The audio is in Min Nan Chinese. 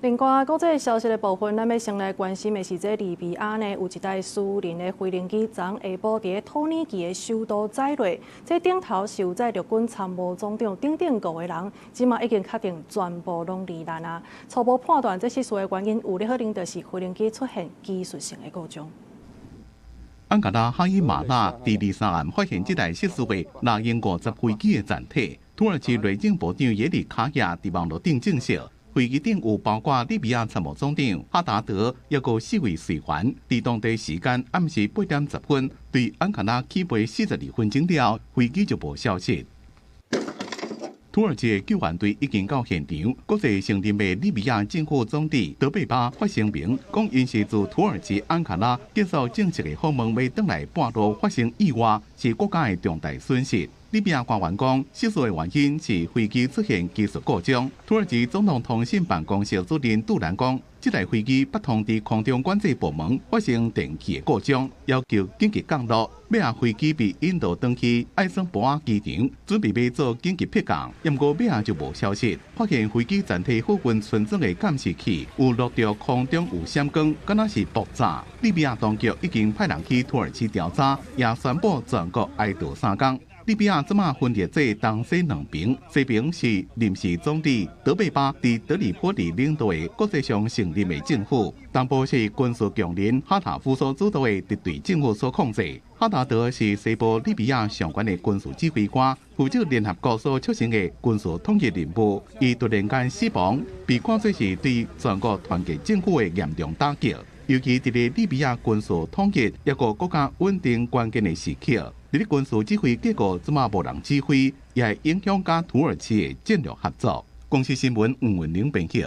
另外，國際消息的部分，咱欲先來關心的是，這利比亞呢有一台私人的飛行機，昨下晡佇土耳其的首都載落，這頂頭是有載陸軍參謀總長等等五個人，這馬已經確定全部攏罹難啊。初步判斷，這失事的原因有可能就是飛行機出現技術性的故障。安卡拉哈伊馬納佇23暗發現這台失事的波音50飛機的殘體，土耳其內政部長耶利卡亞佇網路頂證實，飛機頂有包括利比亞參謀總長哈達德，抑閣四位隨員。佇當地時間暗時8點10分，對安卡拉起飛42分鐘了，飛機就無消息。土耳其的救援隊已經到現場，國際承認的利比亞政府總理德貝巴發聲明，講𪜶是自土耳其安卡拉結束正式的訪問，欲轉來半路發生意外，是國家的重大損失。利比亞官員講，失事的原因是飛機出現技術故障。土耳其總統通訊辦公室主任杜蘭講，這台飛機捌通知空中管制部門發生電器的故障，要求緊急降落。尾仔飛機被引導轉去艾森博瓦機場，準備欲做緊急迫降，毋過尾仔就無消息。發現飛機殘體附近村莊的監視器有錄著空中有閃光，敢若是爆炸。利比亞當局已經派人去土耳其調查，也宣布全國哀悼3工。利比亞這馬分裂做東西兩邊，西邊是臨時總理德貝巴佇德里波里領導的國際上承認的政府，東部是軍事強人哈塔夫所主導的敵對政府所控制。哈達德是西部利比亞上懸的軍事指揮官，負責聯合國所促成的軍事統一任務。伊突然間死亡，被看作是對全國團結政府的嚴重打擊。尤其佇咧利比亞軍事統一抑閣國家穩定關鍵的時刻，佇咧軍事指揮結構這馬無人指揮，也會影響佮土耳其的戰略合作。公視新聞吳文玲編譯。